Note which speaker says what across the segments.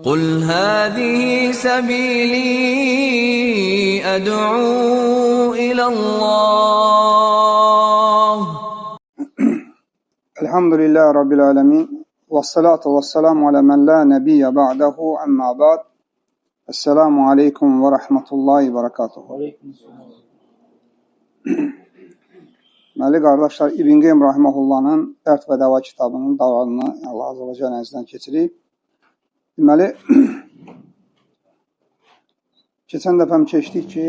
Speaker 1: قل هذه سبيلي أدعو إلى الله.
Speaker 2: الحمد لله رب العالمين والصلاة والسلام على من لا نبي بعده أما بعد. Esselamu Aleyküm ve Rahmetullahi ve Berekatuhu. Deməli, qardaşlar, İbn Qeym Rahimahullah'ın Dərd və Dəva kitabının davamını Allah Azze və Cəllənin izniyle keçirik. Deməli, keçən dəfəm keçdik ki,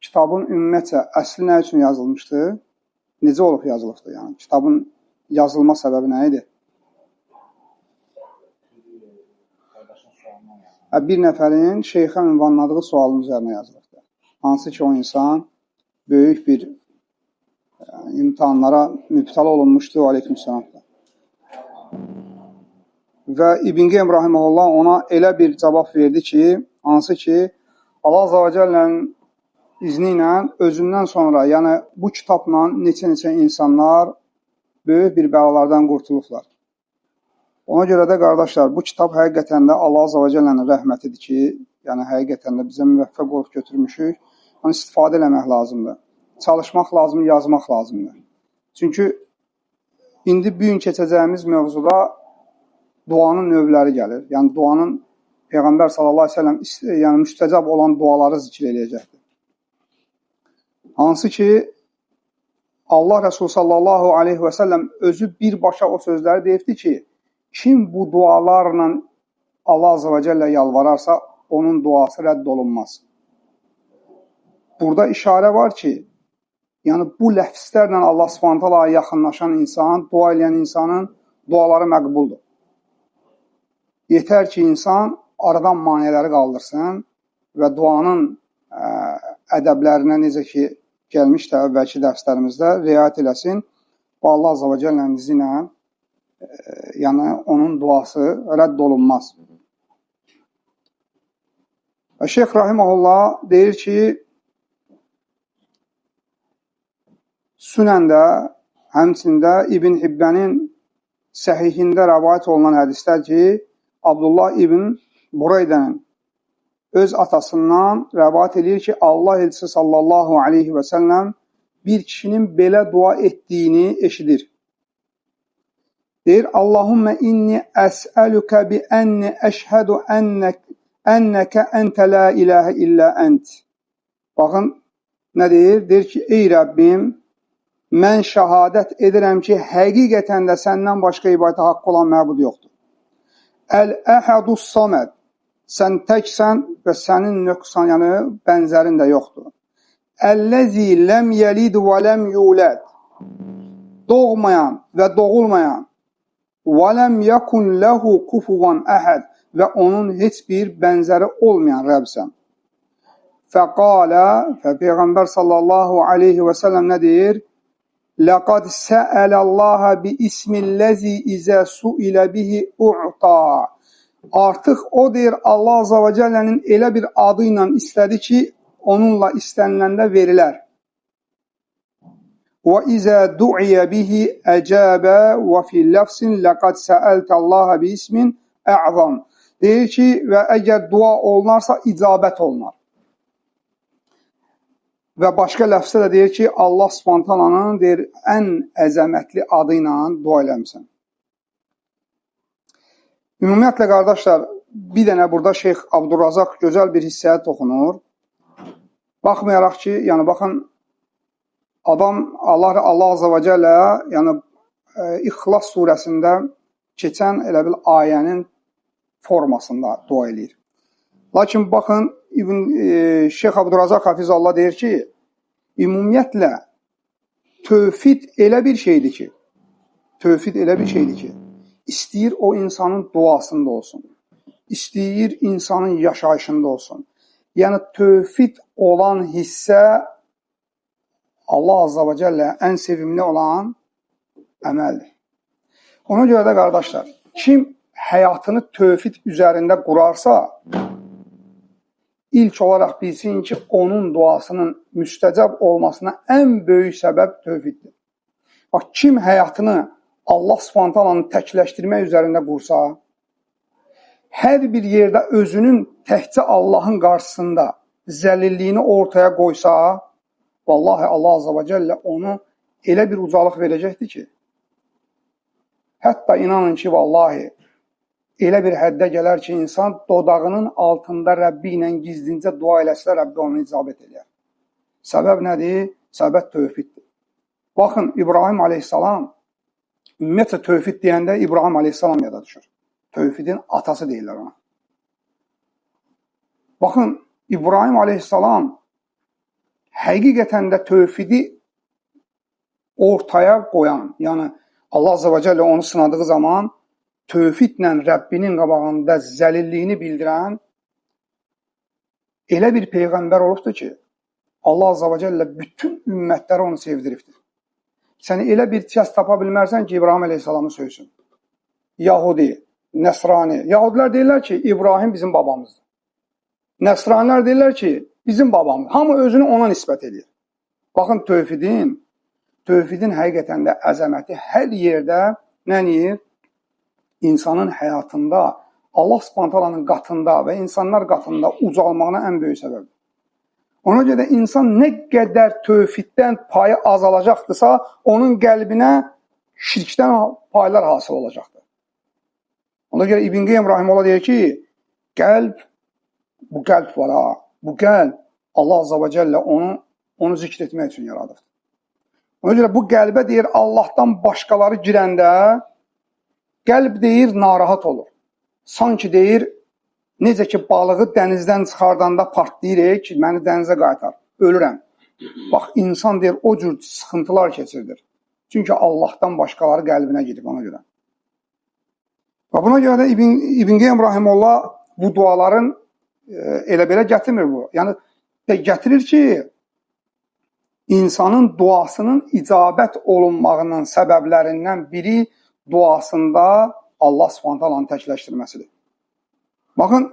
Speaker 2: kitabın ümumiyyətcə əsli nə üçün yazılmışdı? Necə olub yazılıbdır? Yəni, kitabın yazılma səbəbi nə idi? Bir nəfərin şeyxə ünvanladığı sualın üzərinə yazılıbdır. Hansı ki, o insan böyük bir imtahanlara mübtəla olunmuşdu. Aleykümselam. Və İbn Qeym Rahimehullah ona elə bir cavab verdi ki, hansı ki, Allah Azze və Cəllənin izni ilə özündən sonra, yəni bu kitabla neçə-neçə insanlar böyük bir bəlalardan qurtulublar. Ona görə də qardaşlar, bu kitab həqiqətən də Allah Azze və Cəllənin rəhmətidir ki, yəni həqiqətən də bizə müvəffəq olub götürmüşük. Onu istifadə eləmək lazımdır. Çalışmaq lazımdır, yazmaq lazımdır. Çünki indi bu gün keçəcəyimiz mövzuda duanın növləri gəlir. Yəni duanın Peyğəmbər sallallahu əleyhi və səlləm, yəni müstəcab olan duaları zikr eləyəcəkdir. Hansı ki Allah Rəsulü sallallahu əleyhi və səlləm özü birbaşa o sözləri deyibdi ki, kim bu dualarla Allah Azze və Cəllə yalvararsa, onun duası rədd olunmaz. Burada işarə var ki, yəni bu ləfslərlə Allah Subhanahu taalaya yaxınlaşan insan, dua eləyən insanın duaları məqbuldur. Yetər ki, insan aradan maneələri qaldırsın və duanın ədəblərinə necə ki gəlmişdi əvvəlki dərslərimizdə riayət eləsin. Və Allah Azze və Cəllənin izi ilə yəni onun duası rədd olunmaz. Və Şeyx Rahimehullah deyir ki, Sünəndə, həmçində İbn Hibbənin səhihində rəvayət olunan hədislər ki, Abdullah İbn Buraydənin öz atasından rəvayət eləyir ki, Allah elçisi sallallahu aleyhi və səlləm bir kişinin belə dua etdiyini eşidir. Deyir, Allahümmə inni əsəlükə bi ənni əşhədu ennəkə entə la iləhə illə ənt. Baxın, nə deyir? Deyir ki, ey Rəbbim, mən şəhadət edirəm ki, həqiqətən də səndən başqa ibadətə haqqı olan məbud yoxdur. Əl-əhədus saməd. Sən təksən və sənin nöqsan, yəni bənzərin də yoxdur. Əlləzi ləm yəlid və ləm yuləd. Doğmayan və doğulmayan. Və ləm yəkun ləhu kufuvan əhəd. Və onun heç bir bənzəri olmayan Rəbsən. Fəqalə, və Peyğəmbər sallallahu aleyhi və səlləm nə deyir? Ləqad səələllaha bi ismilləzi izə suilə bihi u'ta. Artıq o deyir, Allah Azze və Cəllənin elə bir adı ilə istədi ki, onunla istəniləndə verilər. Və izə du'iyə bihi əcəbə və fi ləfsin ləqad səəltəllaha bi ismin ə'zam. Deyir ki, və əgər dua olunarsa, icabət olunar. Və başqa ləfsdə də deyir ki, Allah Subhanahu taalanın deyir, ən əzəmətli adı ilə dua eləmisən. Ümumiyyətlə, qardaşlar, bir dənə burada Şeyx Abdurrazaq gözəl bir hissəyə toxunur. Baxmayaraq ki, yəni baxın, adam Allah Azze və Cəllə, yəni İxlas surəsində keçən elə bil ayənin formasında dua eləyir. Lakin baxın, Şeyx Abdurrazaq Hafizallah deyir ki, ümumiyyətlə tövhid elə bir şeydir ki, tövhid elə bir şeydir ki, istəyir o insanın duasında olsun, istəyir insanın yaşayışında olsun. Yəni tövhid olan hissə Allah Azze və Cəllə ən sevimli olan əməldir. Ona görə də qardaşlar, kim həyatını tövhid üzərində qurarsa, ilk olaraq bilsin ki, onun duasının müstəcab olmasına ən böyük səbəb tövhiddir. Bax, kim həyatını Allah Subhanahu taalanı təkləşdirmək üzərində qursa, hər bir yerdə özünün təkcə Allahın qarşısında zəlilliyini ortaya qoysa, vallahi Allah Azza və Cəllə onu elə bir ucalıq verəcəkdir ki, hətta inanın ki, vallahi elə bir həddə gələr ki, insan dodağının altında Rəbbi ilə gizlincə dua eləsə, Rəbbi onu icabət eləyər. Səbəb nədir? Səbəb tövhiddir. Baxın, İbrahim aleyhissalam, ümumiyyətcə tövhid deyəndə İbrahim aleyhissalam yada düşür. Tövhidin atası deyirlər ona. Baxın, İbrahim aleyhissalam həqiqətən də tövhidi ortaya qoyan, yəni Allah Azza və Cəllə onu sınadığı zaman tövhidlə Rəbbinin qabağında zəlilliyini bildirən elə bir peyğəmbər olubdur ki, Allah Azza və Cəllə bütün ümmətləri onu sevdiribdir. Sən elə bir kəs tapa bilmərsən ki, İbrahim əleyhissalamı söysün. Yahudi, Nəsrani. Yahudilər deyirlər ki, İbrahim bizim babamızdır. Nəsranilər deyirlər ki, bizim babamız. Hamı özünü ona nisbət edir. Baxın, tövhidin həqiqətən də əzəməti hər yerdə nə eləyir? İnsanın həyatında, Allah Subhanahu taalanın qatında və insanlar qatında ucalmağına ən böyük səbəbdir. Ona görə də insan nə qədər tövhiddən payı azalacaqdırsa, onun qəlbinə şirkdən paylar hasıl olacaqdır. Ona görə İbn Qeyyim rahimehullah deyir ki, qəlb, bu qəlb var ha, bu qəlb Allah Azza və Cəllə onu zikr etmək üçün yaradıbdır. Ona görə bu qəlbə deyir, Allahdan başqaları girəndə qəlb deyir, narahat olur. Sanki deyir, necə ki balığı dənizdən çıxardanda partlayır ki, məni dənizə qaytar, ölürəm. Bax, insan deyir, o cür sıxıntılar keçirdir. Çünki Allahdan başqaları qəlbinə girib ona görə. Və buna görə də İbn Qeyyim rahimehullah bu duaların elə belə gətirmir bu. Yəni, gətirir ki, insanın duasının icabət olunmağının səbəblərindən biri duasında Allah Subhanahu taalanı təkləşdirməsidir. Baxın,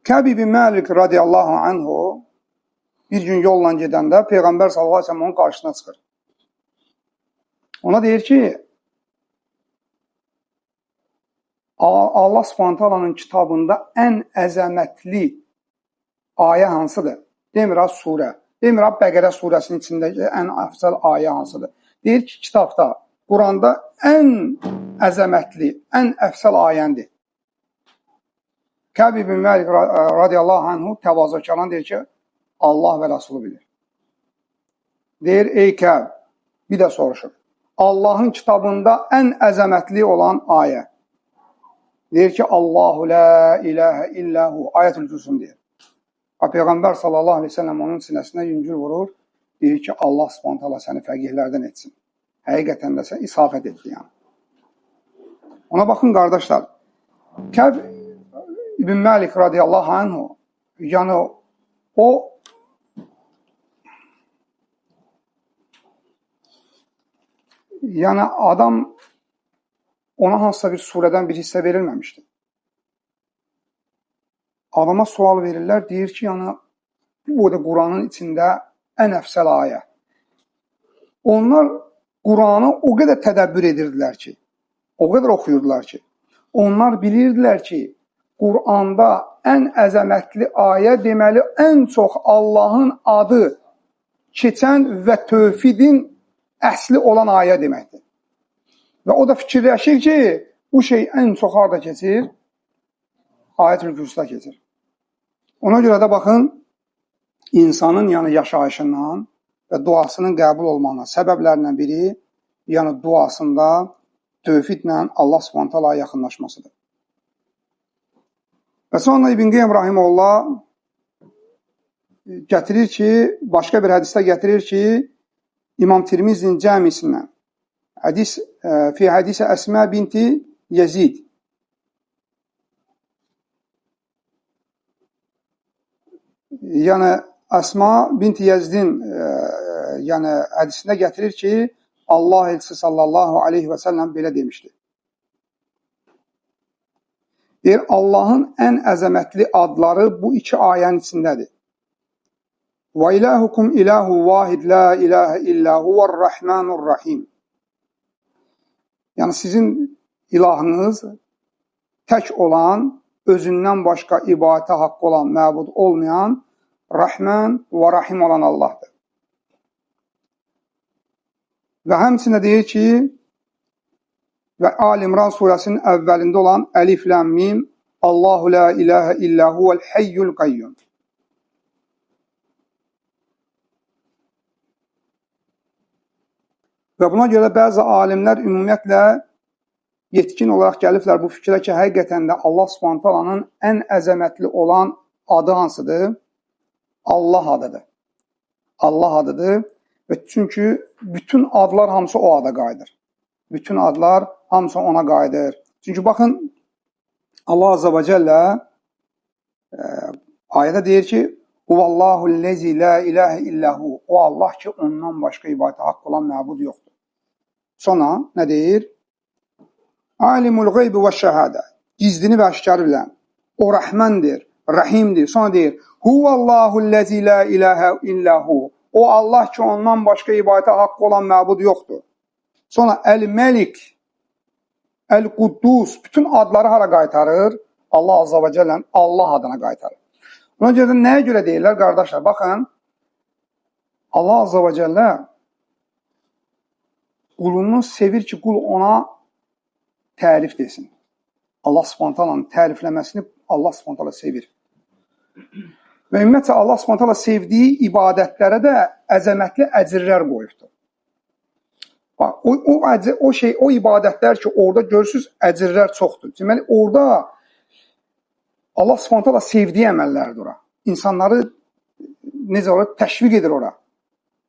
Speaker 2: Kəb ibn Məlik radiyallahu anhu bir gün yolla gedəndə Peyğəmbər sallallahu əleyhi və səlləm onun qarşısına çıxır. Ona deyir ki, Allah Subhanahu taalanın kitabında ən əzəmətli ayə hansıdır? Demir ha surə, demir ha Bəqərə surəsinin içindəki ən əfzəl ayə hansıdır? Deyir ki, kitabda, Quranda ən əzəmətli, ən əfzəl ayəndir. Kəb ibn Məlik radiyallahu anhu təvazökarına deyir ki, Allah və Rəsulu bilir. Deyir, ey Kəb, bir də soruşur. Allahın kitabında ən əzəmətli olan ayə. Deyir ki, Allahu la ilahə illəhu, Ayətül Kürsün deyir. Peyğəmbər sallallahu aleyhi ve sellem onun sinəsinə yüngül vurur. Deyir ki, Allah Subhanahu taala səni fəqihlərdən etsin. Həqiqətən də sən isafət etdi yəni. Ona baxın qardaşlar, Kəb İbn Məlik radiyallahu anhu, yəni o yəni adam ona hansısa bir surədən bir hissə verilməmişdi. Adama sual verirlər, deyir ki, yəni bu da Quranın içində ən əfsəl ayə. Onlar Quranı o qədər tədəbbür edirdilər ki, o qədər oxuyurdular ki, onlar bilirdilər ki, Quranda ən əzəmətli ayə deməli, ən çox Allahın adı keçən və tövhidin əsli olan ayə deməkdir. Və o da fikirləşir ki, bu şey ən çox harada keçir? Ayətül Kürsüdə keçir. Ona görə də baxın, insanın yəni yaşayışından və duasının qəbul olmağına səbəblərindən biri, yəni duasında tövhidlə Allah Subhanahu taalaya yaxınlaşmasıdır. Və sonra İbn Qeyyim rahimehullah gətirir ki, başqa bir hədisdə gətirir ki, İmam Tirmizinin cəmisindən hədis fi hədisi Əsmə binti Yezid. Yəni Əsma binti Yezidin yəni hədisində gətirir ki, Allah elçisi sallallahu aleyhi və səlləm belə demişdi. Deyir, Allahın ən əzəmətli adları bu iki ayənin içindədir. Və ilahukum ilahu vahid la ilahə illə huvar-Rahmanur-Rahim. Yəni sizin ilahınız Tək olan, özündən başqa ibadətə haqqı olan, məbud olmayan, Rəhmən və Rahim olan Allahdır. Və həmçində deyir ki, və Ali İmran surəsinin əvvəlində olan Əlif, Ləm, Mim, Allahu la ilahə illə huvəl həyyül qayyum. Və buna görə bəzi alimlər ümumiyyətlə yetkin olaraq gəliblər bu fikrə ki, həqiqətən də Allah Subhanahu taalanın ən əzəmətli olan adı hansıdır? Allah adıdır. Allah adıdır. Və çünki bütün adlar hamısı o ada qayıdır. Bütün adlar hamısı ona qayıdır. Çünki baxın, Allah Azza və Cəllə ayədə deyir ki, Huvallahu-llezî la ilahə illəhu. O Allah ki, ondan başqa ibadətə haqq olan məbud yoxdur. Sonra nə deyir? Alimul qeybi və şəhadə. Gizlini və aşkarı bilən. O rəhməndir, rəhimdir. Sonra deyir, Huvallahu-llezî la ilahə illəhu. O Allah ki, ondan başqa ibadətə haqqı olan məbud yoxdur. Sonra Əl-Məlik, Əl-Quddus, bütün adları hara qaytarır? Allah Azza və Cəllənin Allah adına qaytarır. Buna görə də nəyə görə deyirlər qardaşlar? Baxın, Allah Azza və Cəllə qulunu sevir ki, qul ona tərif desin. Allah Subhanahu taalanın tərifləməsini Allah Subhanahu taala sevir. Və ümumiyyətcə Allah Subhanahu taala sevdiyi ibadətlərə də əzəmətli əcrlər qoyubdur. Bax, o ibadətlər ki, orada görürsünüz, əcrlər çoxdur. Deməli, orada Allah Subhanahu taala sevdiyi əməllərdir ora. İnsanları necə olur, təşviq edir ora.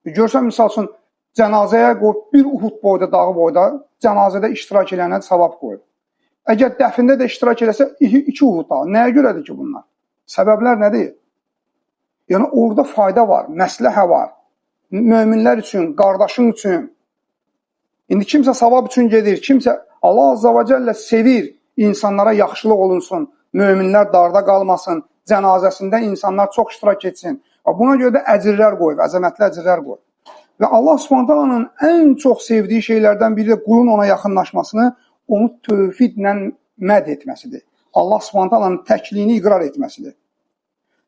Speaker 2: Görsən, misal üçün, cənazəyə qoyub bir Uhud boyda, dağı boyda cənazədə iştirak eləyənə savab qoyub. Əgər dəfində də iştirak eləsə, iki Uhud dağı. Nəyə görədir ki bunlar? Səbəblər nədir? Yəni, orada fayda var, məsləhə var. Möminlər üçün, qardaşın üçün. İndi kimsə savab üçün gedir, kimsə Allah Azza və Cəllə sevir, insanlara yaxşılıq olunsun, möminlər darda qalmasın, cənazəsində insanlar çox iştirak etsin. Buna görə də əcrlər qoyub, əzəmətli əcrlər qoyub. Və Allah Subhanahu taalanın ən çox sevdiyi şeylərdən biri də qulun ona yaxınlaşmasını, onu tövhidlə məd etməsidir. Allah Subhanahu taalanın təkliyini iqrar etməsidir.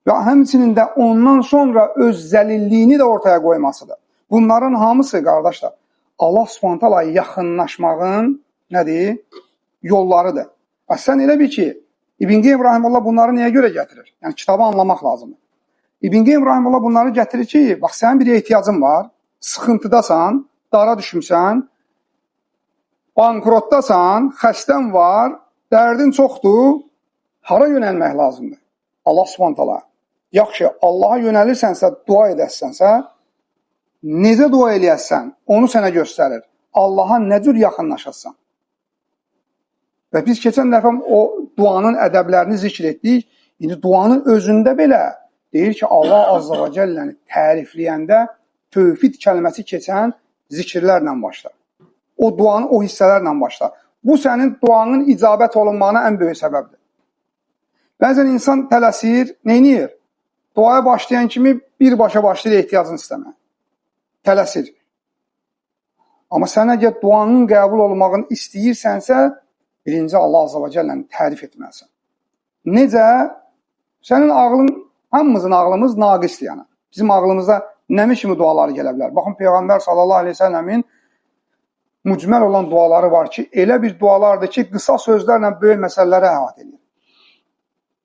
Speaker 2: Və həmçinin də ondan sonra öz zəlilliyini də ortaya qoymasıdır. Bunların hamısı, qardaşlar, Allah Subhanahu taalaya yaxınlaşmağın nədir? Yollarıdır. Və sən elə bil ki, İbn Qeym rahimehullah bunları nəyə görə gətirir? Yəni, kitabı anlamaq lazımdır. İbn Qeym rahimehullah bunları gətirir ki, bax, sənin bir ehtiyacın var, sıxıntıdasan, dara düşmüsən, bankrotdasan, xəstən var, dərdin çoxdur, hara yönəlmək lazımdır? Allah Subhanahu taala. Yaxşı, Allaha yönəlirsənsə, dua edərsənsə, necə dua eləyəsən, onu sənə göstərir. Allaha nə cür yaxınlaşasan. Və biz keçən dəfə o duanın ədəblərini zikr etdik. İndi duanın özündə belə deyir ki, Allah Azza və Cəlləni tərifləyəndə tövhid kəlməsi keçən zikirlərlə başlar. O duanın o hissələrlə başlar. Bu sənin duanın icabət olunmağına ən böyük səbəbdir. Bəzən insan tələsir, neyniyir? Duaya başlayan kimi birbaşa başlayır ehtiyacını istəməyə. Tələsir. Amma sən əgər duanın qəbul olmağını istəyirsənsə, birinci Allah Azza və Cəlləni tərif etməlisən. Necə? Sənin ağlın, hamımızın ağlımız naqisdir yəni. Bizim ağlımıza nəmi kimi duaları gələ bilər? Baxın, Peyğəmbər sallallahu aleyhi ve səlləmin mücməl olan duaları var ki, elə bir dualardır ki, qısa sözlərlə böyük məsələləri əhatə edir.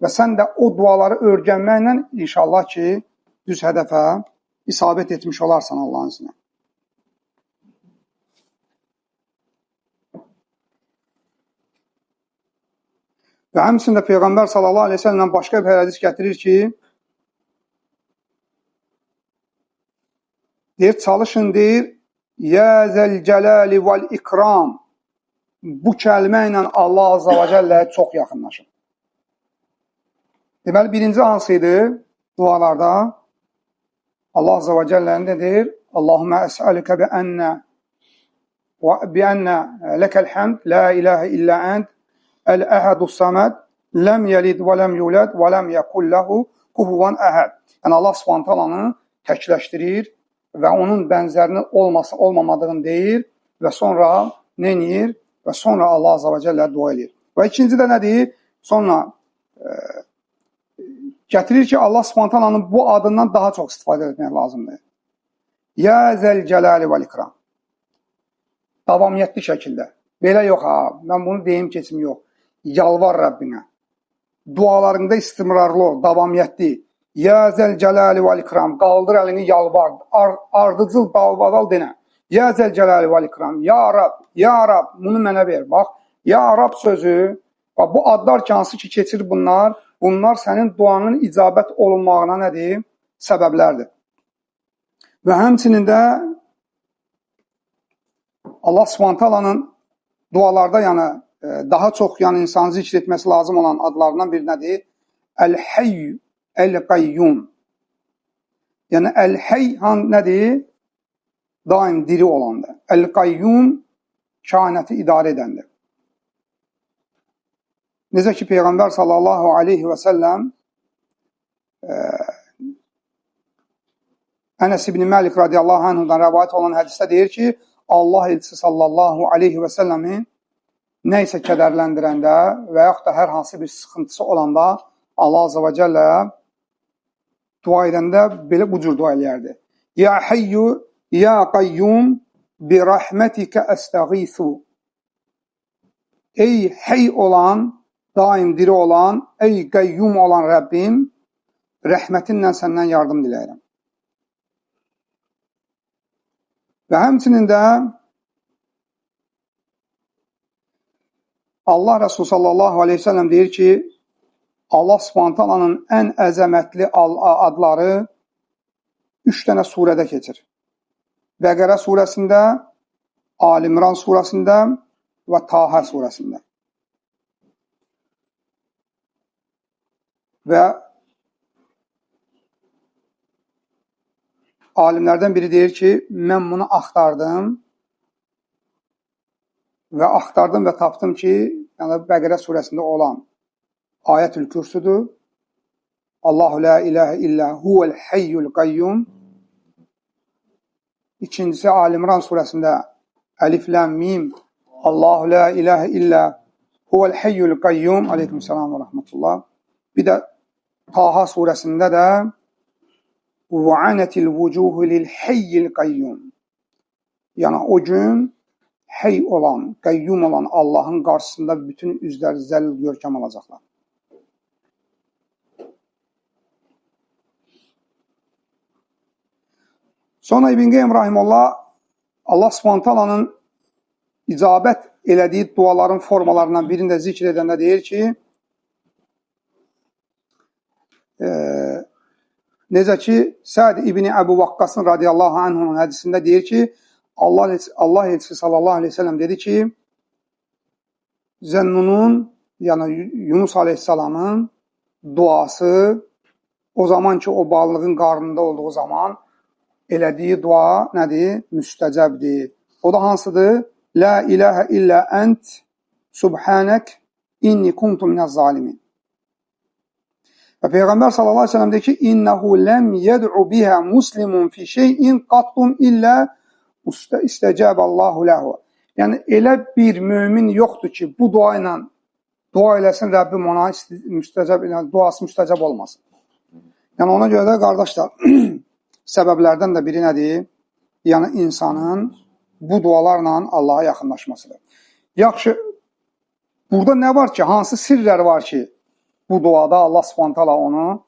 Speaker 2: Və sən də o duaları öyrənməklə inşallah ki, düz hədəfə isabət etmiş olarsan Allahın izni. Və həmçinin də Peyğəmbər sallallahu aleyhi ve sellem başqa bir hədis gətirir ki, deyir, çalışın, deyir, Yə zəl cələli vəl ikram. Bu kəlmə ilə Allah Azza və Cəlləyə çox yaxınlaşın. Deməli, birinci hansı idi dualarda? Allah Azza və Cəllənin də deyir, Allahumma əsəlükə bi ennə ləkəl həmd, la ilahə illə ənd, əl-əhədu səməd, ləm yəlid və ləm yulad və ləm yəkul ləhu kufuvan əhəd. Yəni, Allah Subhanahu taalanı təkləşdirir və onun bənzərini olmamadığını deyir və sonra nə edir? Və sonra Allah Azza və Cəllə dua eləyir. Və ikinci də nədir? Sonra gətirir ki, Allah Subhanahu taalanın bu adından daha çox istifadə etmək lazımdır. Ya Zəl Cəlali vəl İkram. Davamiyyətli şəkildə. Belə yox ha, mən bunu deyim keçim yox. Yalvar Rəbbinə. Dualarında istimrarlı ol, davamiyyətli. Ya Zəl Cəlali vəl İkram. Qaldır əlini, yalvar. Ardıcıl, dalbadal denə. Ya Zəl Cəlali vəl İkram. Ya Rab, Ya Rab, bunu mənə ver. Bax, Ya Rab sözü, bax, bu adlar ki, hansı ki keçir bunlar, bunlar sənin duanın icabət olunmağına nədir? Səbəblərdir. Və həmçinin də Allah Subhanahu taalanın dualarda, yəni daha çox yəni insanın zikr etməsi lazım olan adlarından biri nədir? Əl-Hayy, Əl-Qayyum. Yəni Əl-Hayy nədir? Daim diri olandır. Əl-Qayyum kainatı idarə edəndir. Necə ki Peyğəmbər sallallahu aleyhi və səlləm Ənəs ibn Məlik radiyallahu anhudan rəvayət olan hədisdə deyir ki, Allah elçisi sallallahu aleyhi və səlləmi nə isə kədərləndirəndə və yaxud da hər hansı bir sıxıntısı olanda Allah azə və cəllə dua edəndə belə bu cür dua eləyərdi. Ya hayyu, ya qayyum, bi rəhmətikə əstəğisu. Ey hey olan, daim diri olan, ey qəyyum olan Rəbbim, rəhmətinlə səndən yardım diləyirəm. Və həmçinin də Allah Rəsulü sallallahu aleyhi ve sellem deyir ki, Allah Subhanahu taalanın ən əzəmətli adları 3 dənə surədə keçir. Bəqərə surəsində, Ali İmran surəsində və Taha surəsində. Və alimlərdən biri deyir ki, mən bunu axtardım və axtardım və tapdım ki, yəni Bəqərə surəsində olan Ayətül Kürsüdür. Allahu la ilahə illə huvel hayyul qayyum. İkincisi Ali İmran surəsində Əlif lam mim Allahu la ilahə illə huvel hayyul qayyum. Aleykümselam və rəhmətullah. Bir də Taha surəsində də وَعَنَتِ الْوُجُوهُ لِلْحَيِّ الْقَيُّمِ. Yəni o gün hey olan, qəyyum olan Allahın qarşısında bütün üzlər zəlil görkəm alacaqlar. Sonra İbn Qeyyim rahimehullah Allah Subhanahu taalanın icabət elədiyi duaların formalarından birini də zikr edəndə deyir ki, necə ki, Səd ibn Əbu Vaqqasın radiyallahu anhunun hədisində deyir ki, Allah elçisi sallallahu aleyhi ve sellem dedi ki, Zənnunun, yəni Yunus aleyhissalamın duası o zaman ki, o balığın qarnında olduğu zaman elədiyi dua nədir? Müstəcəbdir. O da hansıdır? La ilahə illə ənt subhanək inni kuntu minəz zalimin. Və Peyğəmbər sallallahu aleyhi ve sellem deyir ki, İnnehu ləm yed'u biha muslimun fi şeyin qattun illə istəcəbəllahu ləhu. Yəni, elə bir mömin yoxdur ki, bu dua ilə dua eləsin, Rəbbim ona müstəcəb, yəni, duası müstəcəb olmasın. Yəni, ona görə də, qardaşlar, səbəblərdən də biri nədir? Yəni, insanın bu dualarla Allaha yaxınlaşmasıdır. Yaxşı, burada nə var ki, hansı sirlər var ki, bu duada Allah Subhanahu taala onu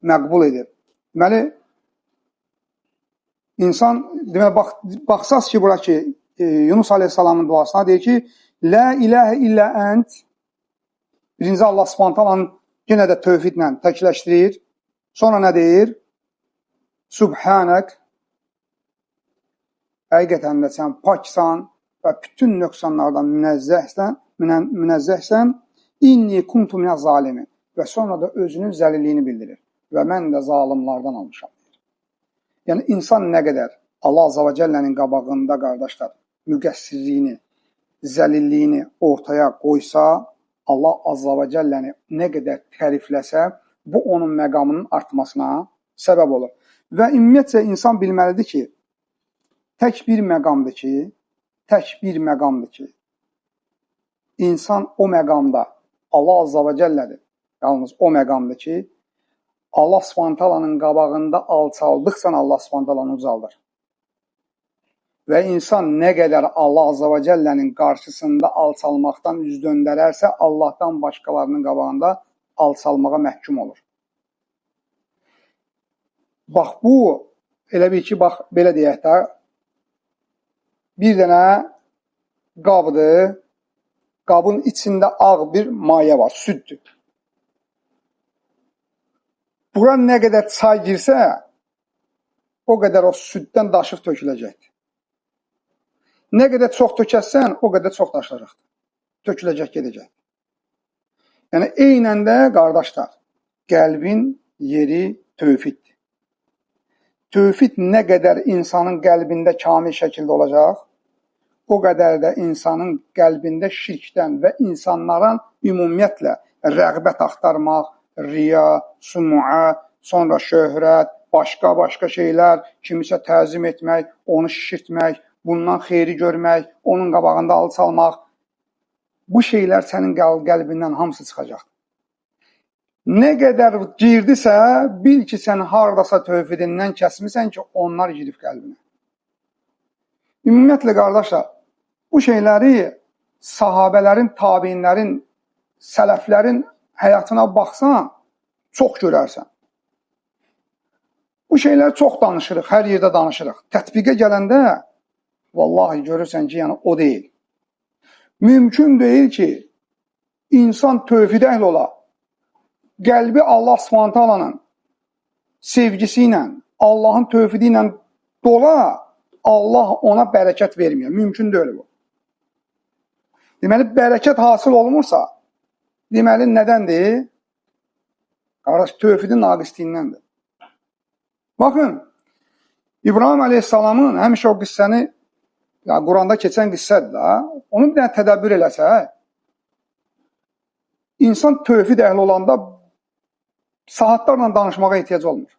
Speaker 2: məqbul edir. Deməli, insan, deməli, baxsaz ki, bura ki, Yunus Aleyhisselamın duasına deyir ki, La ilahə illə ənt. Birinci Allah Subhanahu taalanın yenə də tövhidlə təkləşdirir. Sonra nə deyir? Subhanək. Həqiqətən də sən paksan və bütün nöqsanlardan münezzəhsən. İnni kuntu minəz zalimin. Və sonra da özünün zəlilliyini bildirir. Və mən də zalimlardan almışam. Yəni, insan nə qədər Allah Azza və Cəllənin qabağında, qardaşlar, müqəssirliyini, zəlilliyini ortaya qoysa, Allah Azza və Cəlləni nə qədər tərifləsə, bu onun məqamının artmasına səbəb olur. Və ümumiyyətcə insan bilməlidir ki, tək bir məqamdır ki, İnsan o məqamda Allah Azza və Cəllədir. Yalnız o məqamda ki, Allah Subhanahu taalanın qabağında alçaldıqsan Allah Subhanahu taalanı ucaldır. Və insan nə qədər Allah Azza və Cəllənin qarşısında alçalmaqdan üz döndərərsə, Allahdan başqalarının qabağında alçalmağa məhkum olur. Bax bu, elə bil ki, bax belə deyək də, bir dənə qabdır, qabın içində ağ bir maye var, süddür. Bura nə qədər çay girsə, o qədər o süddən daşıb töküləcəkdir. Nə qədər çox tökəsən, o qədər çox daşılacaqdır. Töküləcək, gedəcək. Yəni, eynən də, qardaşlar, qəlbin yeri tövhiddir. Tövhid nə qədər insanın qəlbində kamil şəkildə olacaq, o qədər də insanın qəlbində şirkdən və insanların ümumiyyətlə rəğbət axtarmaq, riya, sumua, sonra şöhrət, başqa-başqa şeylər, kimisə təzim etmək, onu şişirtmək, bundan xeyri görmək, onun qabağında alçalmaq, bu şeylər sənin qəlbindən hamısı çıxacaq. Nə qədər girdisə, bil ki, sən haradasa tövhidindən kəsmisən ki, onlar girib qəlbinə. Ümumiyyətlə, qardaşlar, bu şeyləri sahabələrin, tabiinlərin, sələflərin həyatına baxsan, çox görərsən. Bu şeyləri çox danışırıq, hər yerdə danışırıq. Tətbiqə gələndə, vallahi görürsən ki, yəni o deyil. Mümkün deyil ki, insan tövhid əhli ola, qəlbi Allah Subhanahu taalanın sevgisi ilə, Allahın tövhidi ilə dola, Allah ona bərəkət vermir. Mümkün deyil bu. Deməli, bərəkət hasıl olmursa, deməli, nədəndir? Qardaş, tövhidin naqisliğindəndir. Baxın, İbrahim Aleyhisselamın həmişə o qissəni, ya, Quranda keçən qissədir da, onu bir dənə tədəbbür eləsə, insan tövhid əhli olanda saatlarla danışmağa ehtiyac olmur.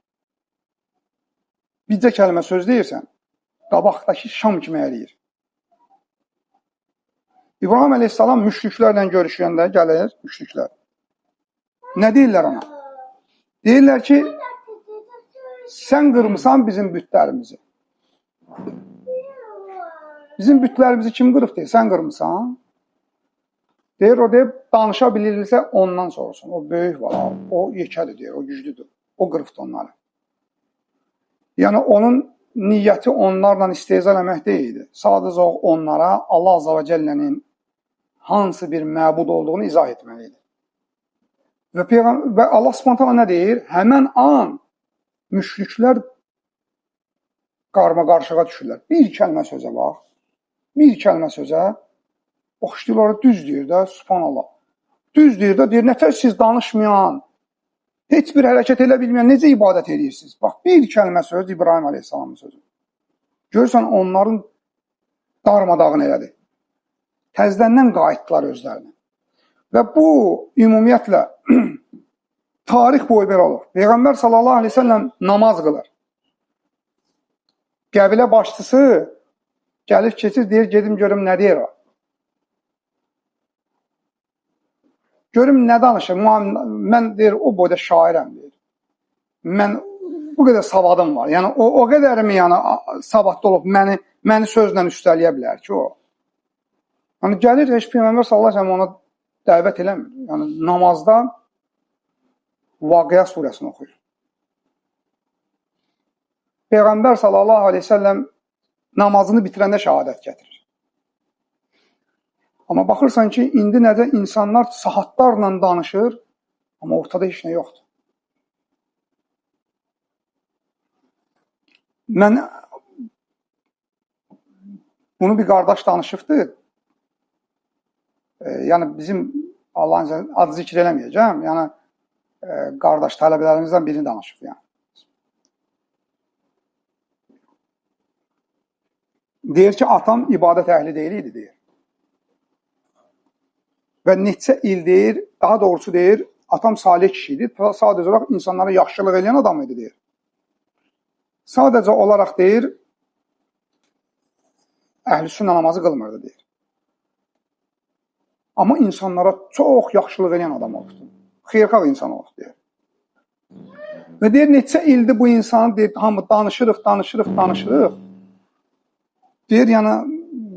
Speaker 2: Bircə kəlmə söz deyirsən, qabaqdakı şam kimi əriyir. İbrahim Aleyhisselam müşriklərlə görüşəndə gəlir, müşriklər. Nə deyirlər ona? Deyirlər ki, sən qırmısan bizim bütlərimizi. Bizim bütlərimizi kim qırıb deyir? Sən qırmısan. Deyir, o deyir, danışa bilirsə ondan soruşsun. O böyük var, o yekədir deyir, o güclüdür. O qırıbdır onları. Yəni, onun niyyəti onlarla istehza eləmək deyildi. Sadəcə onlara Allah Azza və Cəllənin hansı bir məbud olduğunu izah etməli idi. Və Allah Subhanahu taala nə deyir? Həmən an müşriklər qarma-qarışığa düşürlər. Bir kəlmə sözə bax. Bir kəlmə sözə oxşayırlar, düz deyir də, Subhanallah. Düz deyir də, deyir, nətər siz danışmayan, heç bir hərəkət elə bilməyən, necə ibadət edirsiniz? Bax, bir kəlmə söz İbrahim Aleyhisselamın sözü. Görürsən, onların darmadağın elədi. Təzdəndən qayıtdılar özlərinə. Və bu, ümumiyyətlə, tarix boyu belə olur. Peyğəmbər sallallahu aleyhi ve sellem namaz qılır. Qəbilə başçısı gəlib keçir, deyir, gedim görüm nə deyir o. Görüm nə danışır. Mən deyir, o boyda şairəm, deyir. Mən bu qədər savadım var. Yəni, o qədərmi yəni, savadlı olub məni sözlə üstələyə bilər ki, o. Yəni, gəlir, heç Peyğəmbər sallallahu əleyhi və səlləm ona dəvət eləmir. Yəni, namazda Vaqia surəsini oxuyur. Peyğəmbər sallallahu əleyhi və səlləm namazını bitirəndə şəhadət gətirir. Amma baxırsan ki, indi nədə insanlar saatlarla danışır, amma ortada heç nə yoxdur. Mən bunu bir qardaş danışıbdı. Yəni bizim Allahın adı zikr eləməyəcəm. Yəni qardaş tələbələrimizdən birini danışıb. Yəni. Deyir ki, atam ibadət əhli deyil idi, deyir. Və neçə il deyir, daha doğrusu deyir, atam salih kişi idi, sadəcə olaraq insanlara yaxşılıq eləyən adam idi, deyir. Sadəcə olaraq deyir, əhl-i sünnə namazı qılmırdı, deyir. Amma insanlara çox yaxşılıq eləyən adam olubdur. Xeyirxah insan olub, deyir. Və deyir, neçə ildir bu insanı, deyir, hamı danışırıq, danışırıq, danışırıq. Deyir, yəni,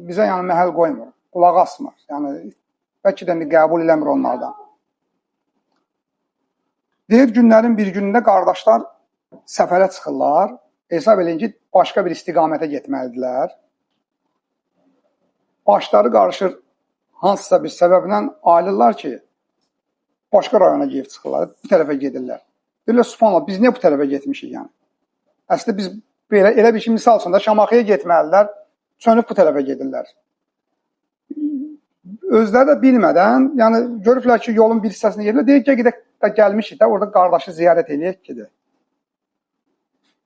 Speaker 2: bizə yəni, məhəl qoymur, qulaq asmır. Yəni, bəlkə də qəbul eləmir onlardan. Deyir, günlərin bir günündə qardaşlar səfərə çıxırlar. Hesab eləyin ki, başqa bir istiqamətə getməlidirlər. Başları qarışır, hansısa bir səbəblə ayrılırlar ki, başqa rayona gedib çıxırlar, bu tərəfə gedirlər. Deyirlər, subhanallah, biz niyə bu tərəfə getmişik yəni? Əslində biz belə, elə bir ki, misal üçün də Şamaxıya getməlidirlər, çönüb bu tərəfə gedirlər. Özləri də bilmədən, yəni görüblər ki, yolun bir hissəsini gedirlər, deyir ki, gedək də gəlmişik də, orada qardaşı ziyarət eləyək ki,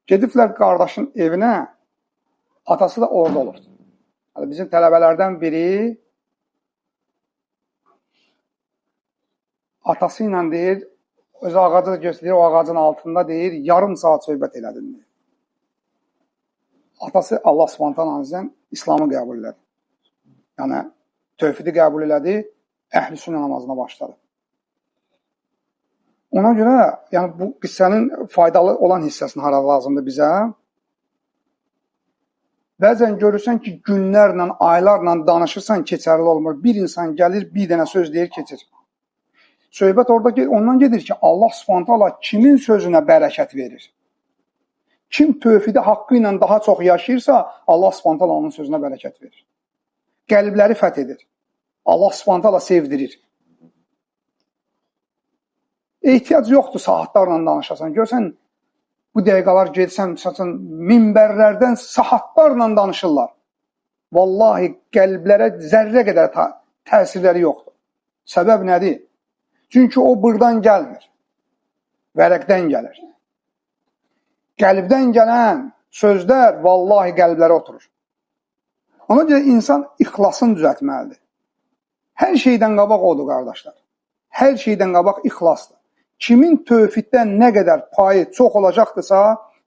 Speaker 2: gediblər qardaşın evinə, atası da orada olubdur. Yəni, bizim tələbələrdən biri atası ilə deyir, öz ağacı da göstərir, o ağacın altında deyir, yarım saat söhbət elədim deyir. Atası Allah Subhanahu ta'ala İslamı qəbul elədi. Yəni, tövhidi qəbul elədi, əhl-i sünnə namazına başladı. Ona görə, yəni bu qissənin faydalı olan hissəsini hara lazımdır bizə? Bəzən görürsən ki, günlərlə, aylarla danışırsan, keçərli olmur. Bir insan gəlir, bir dənə söz deyir, keçir. Söhbət orada ondan gedir ki, Allah Subhanahu taala kimin sözünə bərəkət verir? Kim tövhidi haqqı ilə daha çox yaşayırsa, Allah Subhanahu taala onun sözünə bərəkət verir. Qəlbləri fəth edir. Allah Subhanahu taala sevdirir. Ehtiyac yoxdur saatlarla danışasan. Görsən, bu dəqiqələr gedsən, məsələn, minbərlərdən saatlarla danışırlar. Vallahi qəlblərə zərrə qədər təsirləri yoxdur. Səbəb nədir? Çünki o buradan gəlmir, vərəqdən gəlir. Qəlbdən gələn sözlər vallahi qəlblərə oturur. Ona görə insan ixlasını düzəltməlidir. Hər şeydən qabaq odur, qardaşlar. Hər şeydən qabaq ixlasdır. Kimin tövhiddən nə qədər payı çox olacaqdırsa,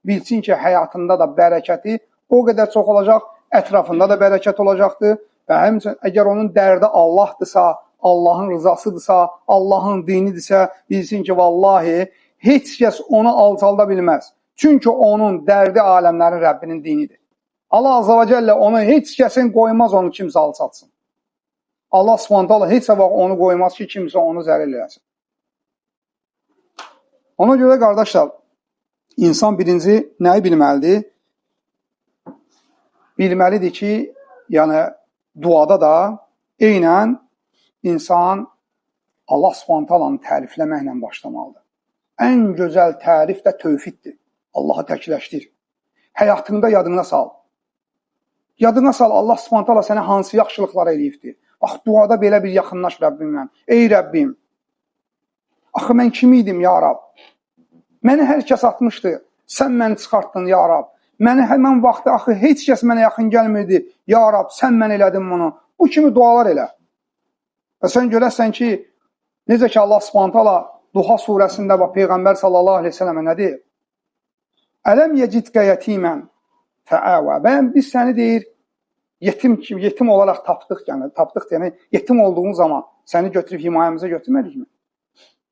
Speaker 2: bilsin ki, həyatında da bərəkəti o qədər çox olacaq, ətrafında da bərəkət olacaqdır və həmçinin əgər onun dərdi Allahdırsa, Allahın rızasıdırsa, Allahın dinidirsə, bilsin ki, vallahi heç kəs onu alçalda bilməz. Çünki onun dərdi aləmlərin Rəbbinin dinidir. Allah Azza və Cəllə onu heç kəsin qoymaz, onu kimsə alçaltsın. Allah Subhanahu taala heç vaxt onu qoymaz ki, kimsə onu zəlil eləsin. Ona görə qardaşlar, insan birinci nəyi bilməlidir? Bilməlidir ki, yəni duada da eynən İnsan Allah Subhanahu taalanı tərifləməklə başlamalıdır. Ən gözəl tərif də tövhiddir. Allahı təkləşdir. Həyatında yadına sal. Yadına sal Allah Subhanahu taala sənə hansı yaxşılıqlar eləyibdir. Bax, duada belə bir yaxınlaş Rəbbimlə. Ey Rəbbim, axı mən kim idim ya Rab? Məni hər kəs atmışdı. Sən məni çıxartdın ya Rab. Məni həmən vaxtı axı heç kəs mənə yaxın gəlmirdi. Ya Rab, sən mən elədin bunu. Bu kimi dualar elə. Və sən görərsən ki, necə ki Allah Subhanahu taala Duha surəsində bax Peyğəmbər sallallahu əleyhi və səlləmə nə deyir? Ələm yecidkə yetimən fəavə. Bəyəm biz səni deyir, yetim olaraq tapdıq, yəni tapdıq, yəni yetim olduğun zaman səni götürüb himayəmizə götürmədikmi?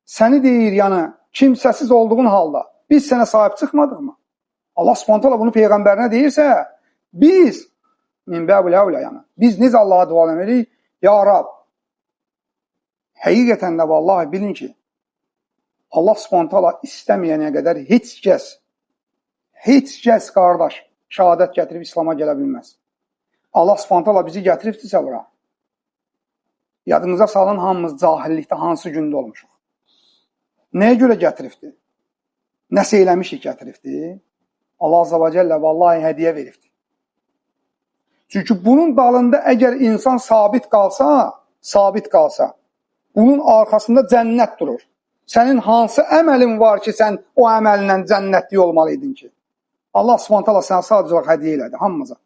Speaker 2: Səni deyir, yəni kimsəsiz olduğun halda biz sənə sahib çıxmadıq mı? Allah Subhanahu taala bunu peyğəmbərinə deyirsə, biz min bəbul əvlə, yəni biz necə Allaha dua eləməliyik? Ya Rab, həqiqətən də vallahi bilin ki, Allah Subhanahu taala istəməyənə qədər heç kəs qardaş şəhadət gətirib İslama gələ bilməz. Allah Subhanahu taala bizi gətiribdirsə bura. Yadınıza salın, hamımız cahillikdə hansı gündə olmuşuq. Nəyə görə gətiribdir? Nəsə eləmişik gətiribdir? Allah Azza və Cəllə vallahi hədiyyə veribdir. Çünki bunun dalında əgər insan sabit qalsa, bunun arxasında cənnət durur. Sənin hansı əməlin var ki, sən o əməlinlə cənnətli olmalıydın ki? Allah Subhanahu taala sənə sadəcə olaraq hədiyyə elədi hamımıza.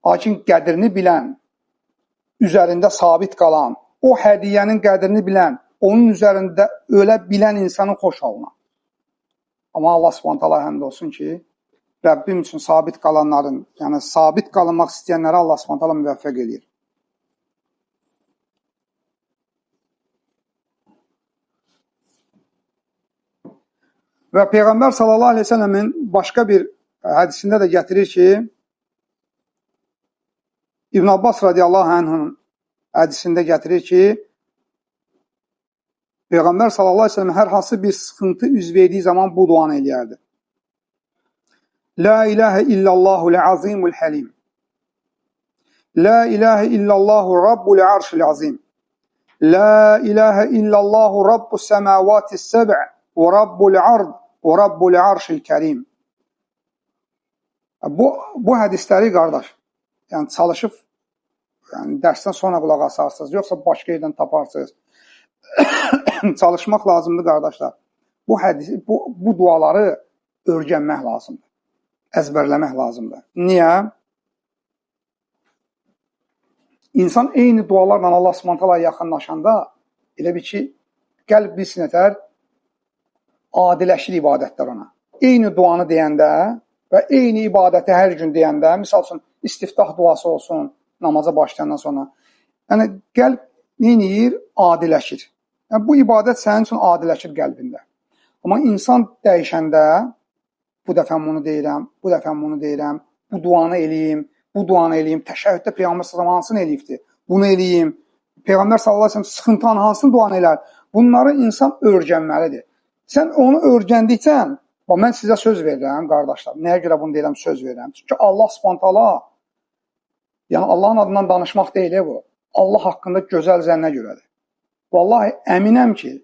Speaker 2: Lakin qədrini bilən, üzərində sabit qalan, o hədiyyənin qədrini bilən, onun üzərində ölə bilən insanın xoş halına. Amma Allah Subhanahu taala həmd olsun ki, Rəbbim üçün sabit qalanların, yəni sabit qalınmaq istəyənlərə Allah Subhanahu taala müvəffəq eləyir. Və Peyğəmbər sallallahu əleyhi və səlləmin başqa bir hədisində də gətirir ki, İbn Abbas radiyallahu anh'ın hədisində gətirir ki, Peyğəmbər sallallahu əleyhi və səlləm hər hansı bir sıxıntı üz verdiyi zaman bu duanı eləyərdi. La ilahə illallahul azimul halim. La ilahə illallahu rabbul arşil azim. La ilahə illallahu rabbus səmavatis səb' və rabbul ard və rabbul arşil kərim. Bu hədisləri qardaş, yəni çalışıb, yəni dərsdən sonra qulaq asarsınız, yoxsa başqa yerdən taparsınız. Çalışmaq lazımdır qardaşlar. Bu hədisi, bu duaları öyrənmək lazımdır. Əzbərləmək lazımdır. Niyə? İnsan eyni dualarla Allah Subhanahu taala yaxınlaşanda elə bil ki, qəlb bilsin ətər, adiləşir ibadətlər ona. Eyni duanı deyəndə və eyni ibadəti hər gün deyəndə, misal üçün istiftah duası olsun namaza başlayandan sonra, yəni qəlb nə edir? Adiləşir. Yəni, bu ibadət sənin üçün adiləşir qəlbində. Amma insan dəyişəndə, bu dəfə bunu deyirəm, bu dəfə bunu deyirəm, bu duanı eləyim, bu duanı eləyim, təşəhhüddə Peyğəmbər sallallahu əleyhi və səlləm hansını eləyibdir, bunu eləyim, Peyğəmbər sallallahu əleyhi və səlləm sıxıntı anı hansını duanı elər? Bunları insan öyrənməlidir. Sən onu öyrəndikcə, bax, mən sizə söz verirəm, qardaşlar, nəyə görə bunu deyirəm, söz verirəm? Çünki Allah Subhanahu taala, yəni Allahın adından danışmaq deyil bu, Allah haqqında gözəl zənnə görədir. Vallahi əminəm ki,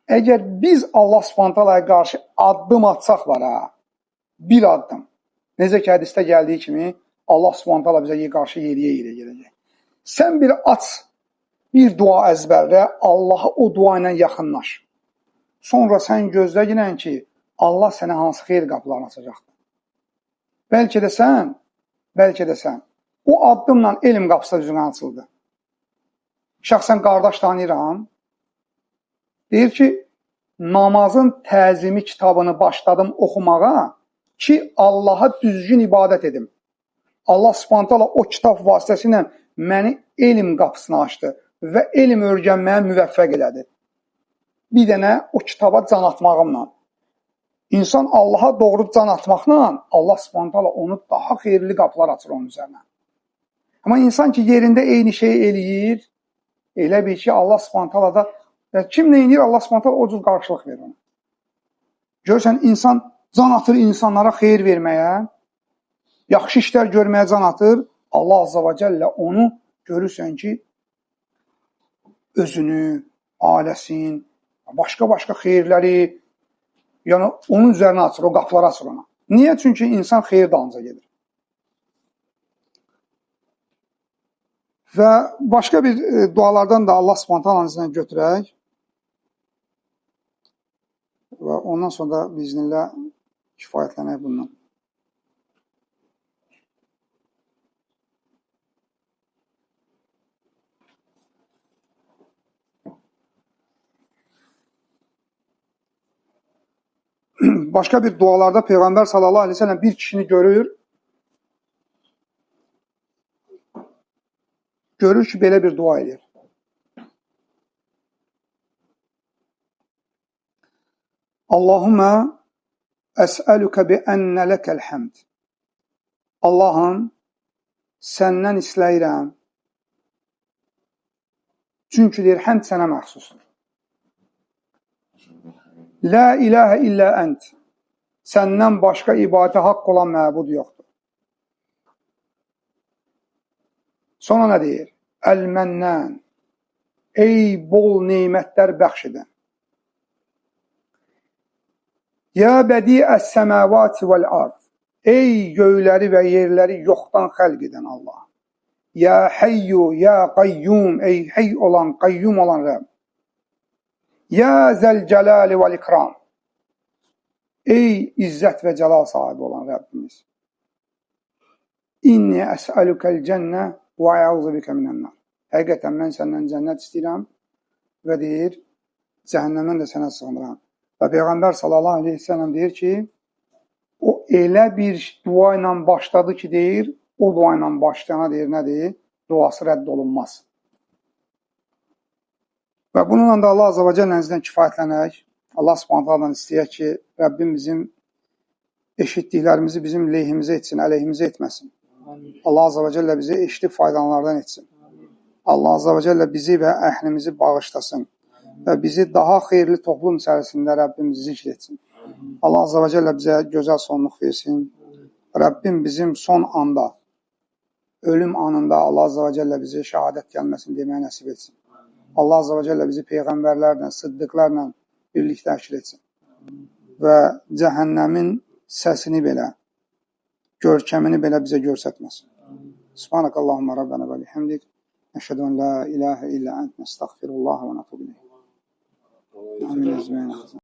Speaker 2: əgər biz Allah Subhanahu taalaya qarşı addım atsaq var ha, bir addım, necə ki hədisdə gəldiyi kimi, Allah Subhanahu taala bizə qarşı yeriyə-yeriyə gedəcək. Sən bir aç, bir dua əzbərlə, Allaha o dua ilə yaxınlaş. Sonra sən gözlə girən ki, Allah sənə hansı xeyir qapılarını açacaqdır. Bəlkə də sən, o addımla elm qapısı üzünə açıldı. Şəxsən qardaş tanıyıram, deyir ki, namazın təzimi kitabını başladım oxumağa ki, Allaha düzgün ibadət edim. Allah Subhanahu taala o kitab vasitəsilə məni elm qapısını açdı və elm öyrənməyə müvəffəq elədi. Bir dənə o kitaba can atmağımla. İnsan Allaha doğru can atmaqla Allah Subhanahu taala onu daha xeyirli qapılar açır onun üzərinə. Amma insan ki, yerində eyni şeyi eləyir, elə bil ki, Allah Subhanahu taala da kim nə eləyir, Allah Subhanahu taala o cür qarşılıq verir ona. Görürsən, insan can atır insanlara xeyir verməyə, yaxşı işlər görməyə can atır, Allah Azza və Cəllə onu görürsən ki, özünü, ailəsini, başqa-başqa xeyirləri, yəni onun üzərinə açır, o qapıları açır ona. Niyə? Çünki insan xeyir dalınca gedir. Və başqa bir dualardan da Allah Subhanahu taalanın izindən götürək və ondan sonra da biiznillah kifayətlənək bundan. Başqa bir dualarda Peyğəmbər sallallahu əleyhi və səlləm bir kişini görür. Görür ki, belə bir dua edir. Allahumma əsəlükə bi ennə ləkəl həmd. Allahım, səndən istəyirəm. Çünki deyir, həmd sənə məxsusdur. La ilahə illə ənt. Səndən başqa ibadətə haqq olan məbud yoxdur. Sonra nə deyir? Əl-Mənnən. Ey bol nemətlər bəxş edən. Ya bədiəs-səməvati vəl-ard. Ey göyləri və yerləri yoxdan xəlq edən Allah. Ya hayyu, ya qayyum. Ey hey olan, qayyum olan Rəbb. Ya zəl-cəlali vəl-ikram. Ey izzət və cəlal sahibi olan Rəbbimiz. İnni əsəlükəl cənnə və əuzu bikə minənnar. Həqiqətən mən səndən cənnət istəyirəm və deyir, cəhənnəmdən də sənə sığınıram. Və Peyğəmbər sallallahu əleyhi və səlləm deyir ki, o elə bir dua ilə başladı ki, deyir, o dua ilə başlayana deyir, nədir? Duası rədd olunmaz. Və bununla da Allah Azza və Cəllənin iznindən kifayətlənək. Allah Subhanahu taaladan istəyək ki, Rəbbim bizim eşitdiklərimizi bizim lehimizə etsin, əleyhimizə etməsin. Allah Azza və Cəllə bizi eşidib faydalananlardan etsin. Allah Azza və Cəllə bizi və əhlimizi bağışlasın və bizi daha xeyirli toplum içərisində Rəbbim zikr etsin. Allah Azza və Cəllə bizə gözəl sonluq versin. Rəbbim bizim son anda, ölüm anında Allah Azza və Cəllə bizi şəhadət gəlməsini deməyə nəsib etsin. Allah Azza və Cəllə bizi peyğəmbərlərlə, sıddıqlarla birlikdə həşr etsin. Və cəhənnəmin səsini belə, görkəmini belə bizə göstərməsin. Subhanakallahumma rabbana və bihamdik. Nəşhədu en la ilahə illə ent, nəstəğfirullah və nətubu ileyh. Amin.